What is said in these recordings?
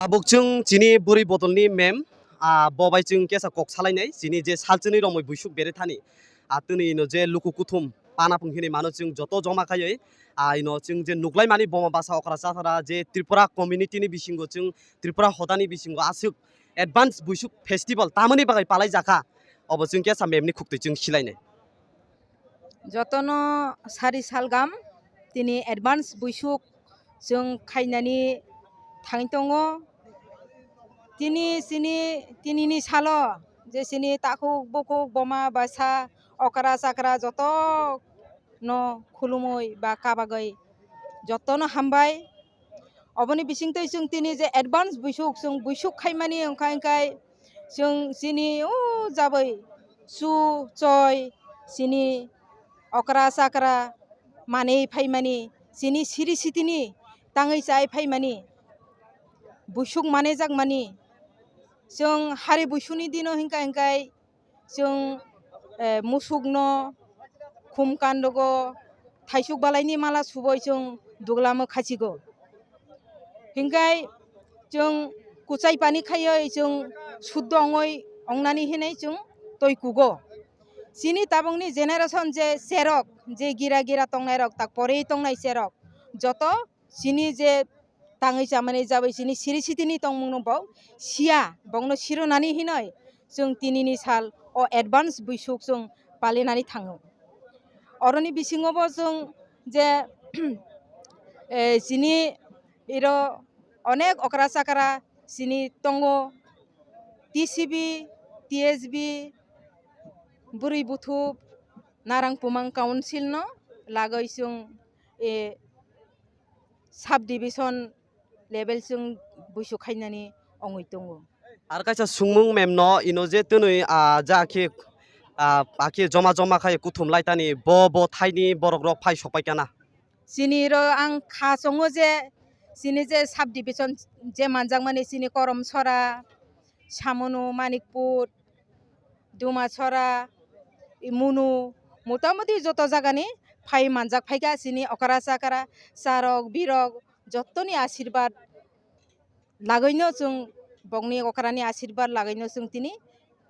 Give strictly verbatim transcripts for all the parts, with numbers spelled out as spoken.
Tabuk chwng chini bwrwi bodolni mem, ah, bo bai chwng kesa kok salainai, chini je salchwngni romwi buisuk bere thani, ah, twnwi ino je luku kuthum pana phung hinwi mano chwng joto joma khaiwi, ah, ino chwng je nuklaimani boma basa okra chathara je Tripura community ni bisingo chwng Tripura hodani bisingo aswk advance buisuk festival tamoni bagwi palai jakha, obo chwng kesa mem ni khuktwi chwng silainai. Jotono sari salgam tini advance buisuk chwng khainani thangwi tongo. Tini chini, tinini salo je chini takhuk bukhuk boma basa okra chakra joto no khulumui ba kabagwi jotono hambai. Oboni bisingtwi chwng tini je advance buisuk, chwng buisuk khaimani wngkha, wngkhai chwng chini o jabwi chu choi chini okra chakra manwi phaimani, chini siri sitini tangwi chai phaimani, buisuk manwi jakmani. Chwng hari buisuni dino hinkha hinkhe chwng, eh, musukno khum kandogo, thaisuk balaini mala suboi chwng duglamo khachigo. Hinkhe chwng kuchai pani khaioi chwng suddo ongoi ongnani hinwi chwng toi kugo. Chini tabukni generation je cherok, je gira gira tongnairok, tak porwi tongnai cherok, joto chini je tangwi chamani jabwi chini siri sitini tongmungno bo siya, bongno sironani hinoi chwng tinini sal o advance buisuk chwng palinani thango. Oroni bisingo bo chwng je, eh, chini iro onek okra chakra chini tongo, T C B, T S B, bwrwi buthup, narang pumang council no lagoi chwng, eh, sub division level chwng buisuk khainani ongwi tongo. Ar kaisa sungmung mem no ino je twnwi, ah, ja khe, ah, akhe joma joma khai kuthum lai tani bo bo thaini borok rok phai sok pai kana. Chini ro ang kha chongo je chini je sub division je manjakmani chini Koromsora, Samunu, Manikpur, Dumasora, Munu, motamuti joto jagani phai manjak phaikha chini okra chakra, charok, birok, jottoni asirbat lagwino chwng, bokni okrani asirbat lagwino chwng tini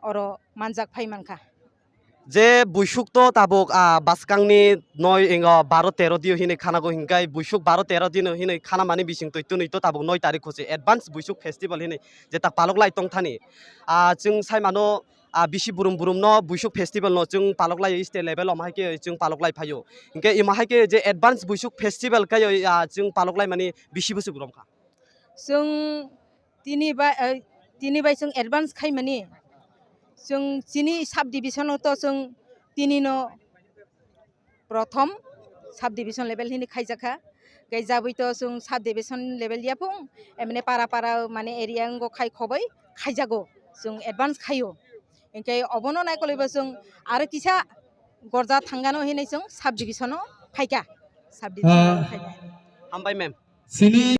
oro manjak phai mankha. Je buisuk to tabuk, ah, bwskangni noi ingo baro tero dio hinwi khanago, hinkhai buisuk baro tero dino hinwi khanamani bisingtwi twnwi to tabuk noi tarikh khusi advance buisuk festival hinwi je tak palok lai tongthani. Ah, chwng sai mano, ah, bisi burum burum no buisuk festival no chwng palok lai state level om hai khe chwng palok lai phaio. Hinkhe imo hai khe je advance buisuk festival khaio, ah, chwng palok lai mani bisi bwswk rom kha. Chwng tini bai, eh, tini bai chwng advance khaimani. Chwng chini sub division o to chwng tini no prothom sub division level hini khaijakha. Gai jabwi to chwng sub division level yaphung, emne para para mane area wngkha khai khoboi khaijago. Chwng advance khaio. Hinkhe obono naikolwi bo chwng aro kisa gorja thangano hinwi chwng sub division o phaikha. Sub division o phaikha. Hambai ma'am. Chini